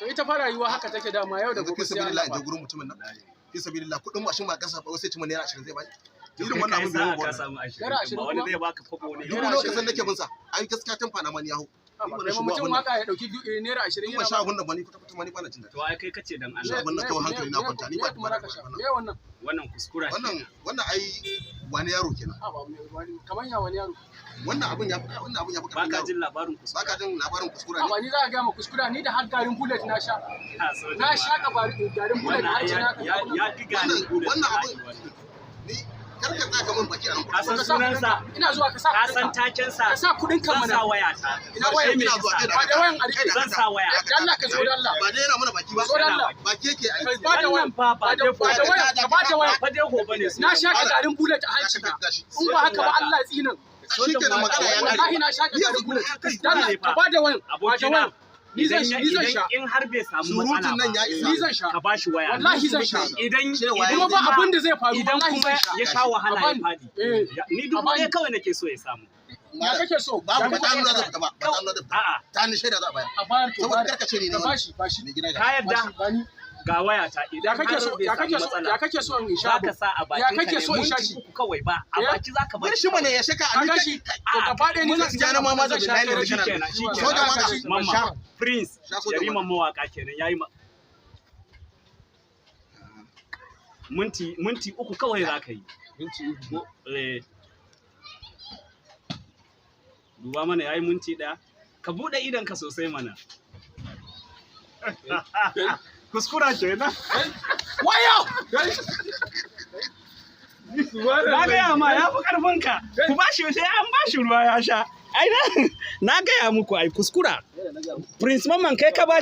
To ita fa rayuwa haka take dama, yau da Yanzu gobe fi sai sabilillah Allah in je ba. gurin mutumin nan, fi sabilillah, kuɗin mashin ba kasa ba, sai ci mana naira 20 zai bai. To Irin kai wannan kai abin bai sa'a yi ka ba. samu 20 Naira ɗin 20 ba wani kuma? zai baka kwabo ne. Dubu Naira nawa ka 20. san nake bin sa? Ai gaskiya tun fana ma ni ya hau. Ba, Ni ba na kai ma shigo mutum abin nan. waka ya dauki naira 20 Ni yana ban sha ba. abin nan ba, ni kwata kwata ma ni ba na jin daɗi. To ai kai kace dan Sha Allah. abin nan kawai hankali na kwanta, ni ba Me kuma zaka sha? Me wannan? Wannan kuskura Wannan kenan. wannan ai wani yaro kenan. Ha ba kamar ya wani yaro. Wannan abin ya fi Ba karfin ka yaro. jin labarin Ba kuskura? ka jin labarin kuskura Ha ne? ba, ni za ka ga ma kuskura, ni da har garin bullet na sha. Ha, sojan Na waka. shaka garin bullet Wannan har ai ci ya na. ya ya fi garin Wannan bullet wannan bala'i abin wannan. ni kar ka tsaka min baki a nan. Ka san Ka sa sunansa? kuɗinka. Ina zuwa, ka sa Ka san kuɗinka. takensa? Ka sa kuɗinka Zan mana. sa wayata. Ina wayan? Sai me Ina ka zuwa, sa? kai Ba da wayan a rike. Zan sa waya. Da Allah ka zo, da Allah. Ba dai yana mana baki ba. Zo da Allah. Baki yake ai. Kai ba da wayan. Wannan fa ba Ba da dai ba da wayan. Ka ba da wayan. Ba dai gobe ne. Na shaka garin bullet a hanci na. In ba haka ba Allah ya tsinin. Shikenan, magana ya kare. Wallahi na shaka garin bullet. Da Allah ka ba da wayan. Ba da Abokina, wayan. Ni zan idan ni zan sha. in har bai samu matsala Surutun nan ba, ya isa. Ni zan sha. ka bashi waya. Wallahi zan sha. Idan Cewa idan Kuma ba abin da zai faru, idan wallahi kuma zan sha. ya sha wahala ya A bani. fadi. Eh. Ni dubu A bani. ɗaya kawai nake so ya samu. Ya kake so? Babu Ya ba ta kake hannu so? za ta fita ba. Ba ta hannu za ta fita. A'a, Ta hannun shaida za a bayar. A bayar to Saboda bayar. kar ka ce ni ne Ka wannan. bashi bashi. Mai gida ka ga. yarda Bashi bani. ga wayata, Ya idan kake har so bai ya samu kake so matsala ya kake so in sha za abu? ka sa a Ya bakin ka kake ne so in sha minti shi? 3 kawai ba a Eh? baki za ka Bar bar shi mana ya shaka Ka a ga shi? To gaba ɗaya ni zan Gaskiya na ma ma da zan sha billahi kai da rabi. kana. Shikenan, shikenan. Sojan waka. Mamma Sha. Prince Sha sojan yariman mawaka kenan yayi minti 3 kawai za ka yi. Minti 3. Eh. Duba mana, yayi minti 1. Ka buɗe idonka sosai mana. Kuskura kenan. Wayo! Na gaya ma ya fi ƙarfinka. Ku ba shi, sai an ba shi ruwa ya sha. Ai na gaya muku ai kuskura. Prince Mamman, kai ka ba